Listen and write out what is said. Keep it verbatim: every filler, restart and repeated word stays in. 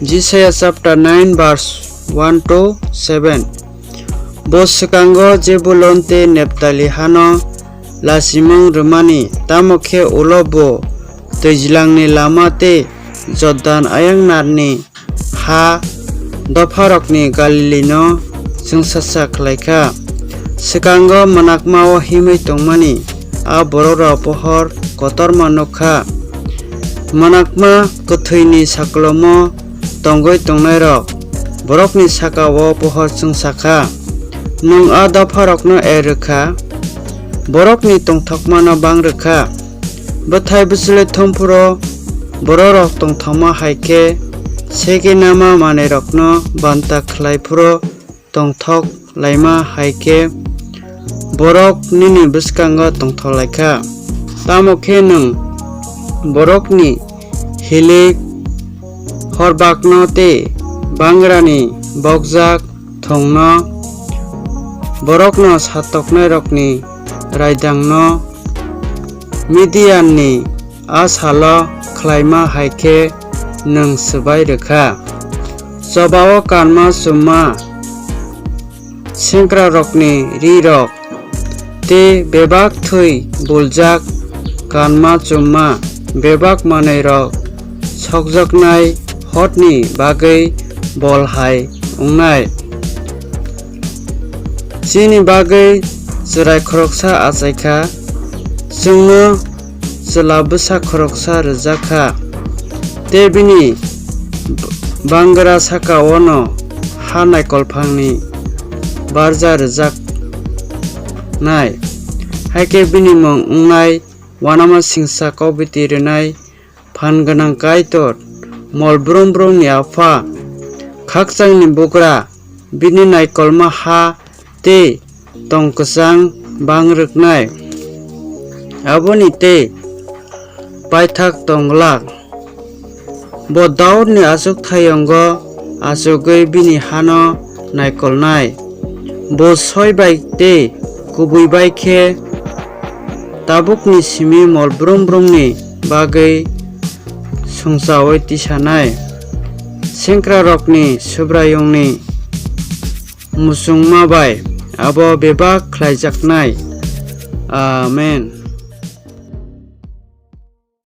Jisaiya chapter nine verse one to seven. Bo swkango Jebulon tei Neptali hano lachimung rwmani, tamo khe ulo bo twijlangni lama tei Jordan ayang narni ha dopharokni Galilino chwngsacha khlai kha. Swkango mwnakmao himwi tongmani a bororok pohor kotorma nuk kha. Mwnakma kwthwini saklomo tongwi tongnairok borokni saka-o pohor chwngsa kha. Nwng a dopharokno er rw kha, borokni tongthokmano bang rw kha. Bwthai bwchlwi thum phuru bororok tongthokma hai khe, segwi nama manwirokno banta khlai phuru tongthok laima hai khe, borok nini bwskango tongthok lai kha. Tamo khe nwng borokni hilik horbakno tei bangrani bokjak thongno, borokno satoknairokni raidangno Midianni a salo khlaima hai khe nwng swbai rw kha. Chobao kanma chumma, sengkrakrokni rirok tei bebak thwi buljak kanma chumma, bebak manwirok sokjaknai hotni bagwi bol hai wngnai. Chini bagwi chwrai khoroksa achai kha, chwngno chwla bwsa khoroksa rwjak kha, tei bini bangra saka-o'-no ha naikolphangni barja rwjaknai. Hai khe bini mung wngnai Uanamasingcha Kokbiti Rwnai Phan Gwnang Kaitor, Mol Brum Brumni Apha, Khakchangni Bugra. Bini naikolma ha tei tong kwchang bang rwknai, aboni tei paithak tong glak. Bo Daudni achukthayungo achugwi bini hano naikolnai. Bo soi bai tei kubui bai khe tabukni simi mol brum brumni bagwi songchaui tisanai. Sengkrakrokni Subraiyungni muchungma bai abo bebak khlaijaknai. Amen.